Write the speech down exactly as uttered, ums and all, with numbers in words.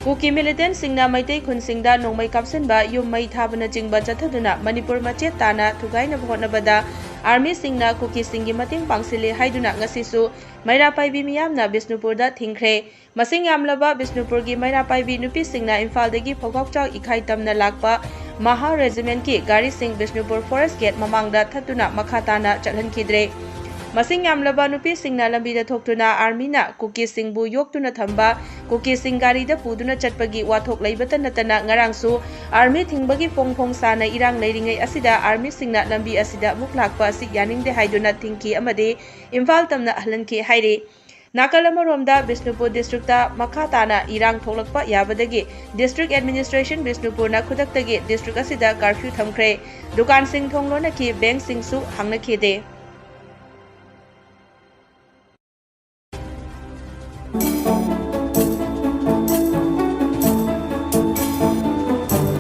ꯀꯨꯀꯤ ꯃꯤꯂꯤꯇꯦꯟꯠꯁꯤꯡꯅ ꯃꯩꯇꯩ ꯈꯨꯟꯁꯤꯡꯗ ꯅꯣꯡꯃꯩ ꯀꯥꯞꯁꯤꯟꯕ, ꯌꯨꯝ ꯃꯩ ꯊꯥꯕꯅꯆꯤꯡꯕ ꯆꯠꯊꯗꯨꯅ ꯃꯅꯤꯄꯨꯔ ꯃꯆꯦꯠ ꯇꯥꯅ ꯊꯨꯒꯥꯏꯅꯕ ꯍꯣꯠꯅꯕꯗ ꯑꯥꯔꯃꯤꯁꯤꯡꯅ ꯀꯨꯀꯤꯁꯤꯡꯒꯤ ꯃꯇꯦꯡ ꯄꯥꯡꯁꯤꯜꯂꯤ ꯍꯥꯏꯗꯨꯅ ꯉꯁꯤꯁꯨ ꯃꯩꯔꯥ ꯄꯥꯏꯕꯤ ꯃꯤꯌꯥꯝꯅ ꯕꯤꯁꯅꯨꯄꯨꯔꯗ ꯊꯤꯡꯈ꯭ꯔꯦ꯫ ꯃꯁꯤꯡ ꯌꯥꯝꯂꯕ ꯕꯤꯁꯅꯨꯄꯨꯔꯒꯤ ꯃꯩꯔꯥ ꯄꯥꯏꯕꯤ ꯅꯨꯄꯤꯁꯤꯡꯅ ꯏꯝꯐꯥꯜꯗꯒꯤ ꯐꯧꯒꯥꯎꯆꯥꯛ ꯏꯈꯥꯏ ꯇꯝꯅ ꯂꯥꯛꯄ ꯃꯍꯥ ꯔꯦꯖꯤꯃꯦꯟꯠꯀꯤ ꯒꯥꯔꯤꯁꯤꯡ ꯕꯤꯁꯅꯨꯄꯨꯔ ꯐꯣꯔꯦꯁ꯭ꯠ ꯒꯦꯠ ꯃꯃꯥꯡꯗ ꯊꯠꯇꯨꯅ ꯃꯈꯥ ꯇꯥꯅ ꯆꯠꯍꯟꯈꯤꯗ꯭ꯔꯦ꯫ ꯃꯁꯤꯡ ꯌꯥꯝꯂꯕ ꯅꯨꯄꯤꯁꯤꯡꯅ ꯂꯝꯕꯤꯗ ꯊꯣꯛꯇꯨꯅ ꯑꯥꯔꯃꯤꯅ ꯀꯨꯀꯤꯁꯤꯡꯕꯨ ꯌꯣꯛꯇꯨꯅ ꯊꯝꯕ, ꯀꯨꯀꯤꯁꯤꯡ ꯒꯥꯔꯤꯗ ꯄꯨꯗꯨꯅ ꯆꯠꯄꯒꯤ ꯋꯥꯊꯣꯛ ꯂꯩꯕꯇ ꯅꯠꯇꯅ ꯉꯔꯥꯡꯁꯨ ꯑꯥꯔꯃꯤ ꯊꯤꯡꯕꯒꯤ ꯐꯣꯡ ꯐꯣꯡ ꯁꯥꯅ ꯏꯔꯥꯡ ꯂꯩꯔꯤꯉꯩ ꯑꯁꯤꯗ ꯑꯥꯔꯃꯤꯁꯤꯡꯅ ꯂꯝꯕꯤ ꯑꯁꯤꯗ ꯑꯃꯨꯛ ꯂꯥꯛꯄ ꯑꯁꯤ ꯌꯥꯅꯤꯡꯗꯦ ꯍꯥꯏꯗꯨꯅ ꯊꯤꯡꯈꯤ ꯑꯃꯗꯤ ꯏꯝꯐꯥꯜ ꯇꯝꯅ ꯍꯜꯍꯟꯈꯤ ꯍꯥꯏꯔꯤ꯫ ꯅꯥꯀꯜ ꯑꯃꯔꯣꯝꯗ ꯕꯤꯁꯅꯨꯄꯨꯔ ꯗꯤꯁꯇ꯭ꯔꯤꯛꯇ ꯃꯈꯥ ꯇꯥꯅ ꯏꯔꯥꯡ ꯊꯣꯛꯂꯛꯄ ꯌꯥꯕꯗꯒꯤ ꯗꯤꯁꯇ꯭ꯔꯤꯛ ꯑꯦꯗꯃꯤꯅꯤꯁꯇ꯭ꯔꯦꯁꯟ ꯕꯤꯁꯅꯨꯄꯨꯔꯅ ꯈꯨꯗꯛꯇꯒꯤ ꯗꯤꯁꯇ꯭ꯔꯤꯛ ꯑꯁꯤꯗ ꯀꯥꯔꯐ꯭ꯌꯨ ꯊꯝꯈ꯭ꯔꯦ꯫ ꯗꯨꯀꯥꯟꯁꯤꯡ ꯊꯣꯡ ꯂꯣꯟꯅꯈꯤ, ꯕꯦꯡꯛꯁꯤꯡꯁꯨ ꯍꯥꯡꯅꯈꯤꯗꯦ꯫